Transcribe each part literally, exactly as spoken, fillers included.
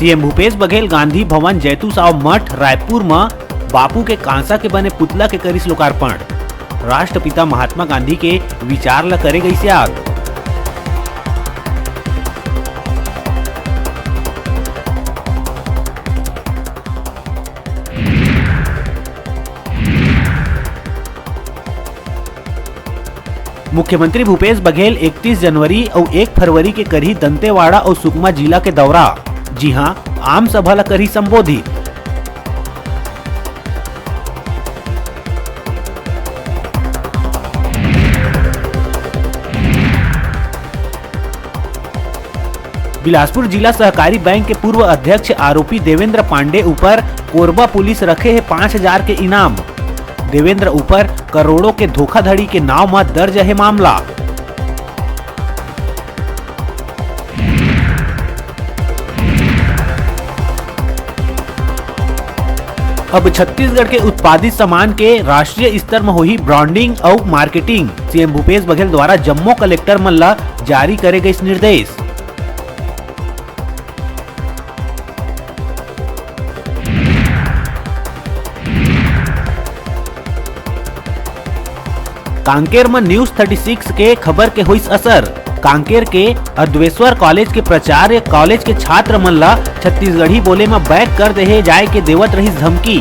CM Bhupesh Baghel Gandhi Bhavan जैतू साव मठ रायपुर म बापू के कांसा के बने पुतला के करिस लोकार्पण। राष्ट्रपिता महात्मा गांधी के विचार ल करे गइस याद। मुख्यमंत्री भूपेश बघेल इकतीस जनवरी अउ एक फरवरी के करही दंतेवाड़ा अउ सुकमा जिला के दौरा। जी हां, आम सभा ल करही संबोधित। बिलासपुर जिला सहकारी बैंक के पूर्व अध्यक्ष आरोपी देवेंद्र पांडे ऊपर कोरबा पुलिस रखे हे पाँच हजार के इनाम। देवेंद्र ऊपर करोड़ों के धोखाधड़ी के नाव म दर्ज हे मामला। अब छत्तीसगढ़ के उत्पादित सामान के राष्ट्रीय स्तर म होही ब्रांडिंग अउ मार्केटिंग। सीएम भूपेश बघेल द्वारा जम्मो कलेक्टर मन ल जारी करे गइस निर्देश। कांकेर म News thirty six के खबर के होइस असर। कांकेर के अद्वेश्वर कॉलेज के प्राचार्य कॉलेज के छात्र मन ल छत्तीसगढ़ी बोले म बैक कर देहे जाए के देवत रहिस धमकी।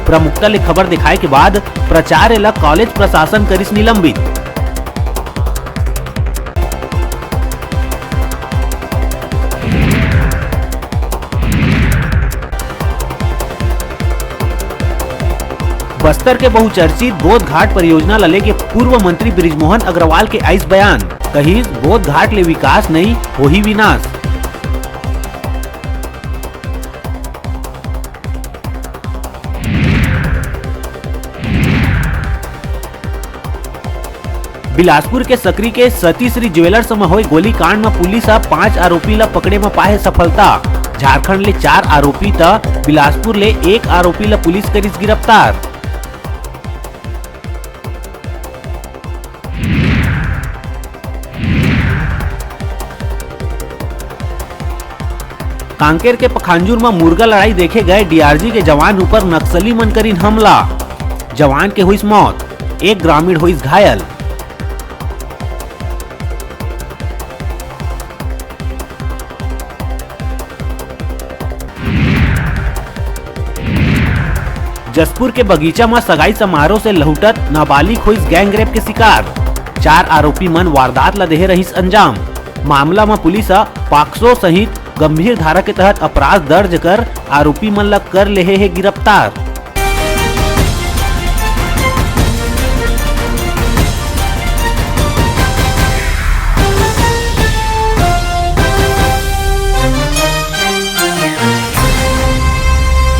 प्रमुखता ले खबर दिखाए के बाद प्राचार्य ल कॉलेज प्रशासन करिस निलंबित। बस्तर के बहुचर्चित बोध घाट परियोजना ल लेके पूर्व मंत्री बृजमोहन अग्रवाल के आइस बयान, कहिस, "बोध घाट ले विकास नहीं, होही विनाश।" बिलासपुर के सकरी के सती श्री ज्वेलर्स म होए गोलीकांड म पुलिस ह पांच आरोपी ल पकड़े म पाए सफलता। झारखंड ले चार आरोपी त बिलासपुर ले एक आरोपी ल पुलिस करिस गिरफ्तार। कांकेर के पखांजूर म मुर्गा लड़ाई देखे गए डीआरजी के जवान ऊपर नक्सली मन करिन हमला। जवान के होइस मौत, एक ग्रामीण होइस घायल। जशपुर के बगीचा म सगाई समारोह से लहुटत नाबालिग होइस गैंगरेप के शिकार। चार आरोपी मन वारदात ल देहे रहिस अंजाम। मामला म पुलिस ह पाक्सो सहित गंभीर धारा के तहत अपराध दर्ज कर आरोपी मन ल कर लेहे हे गिरफ्तार।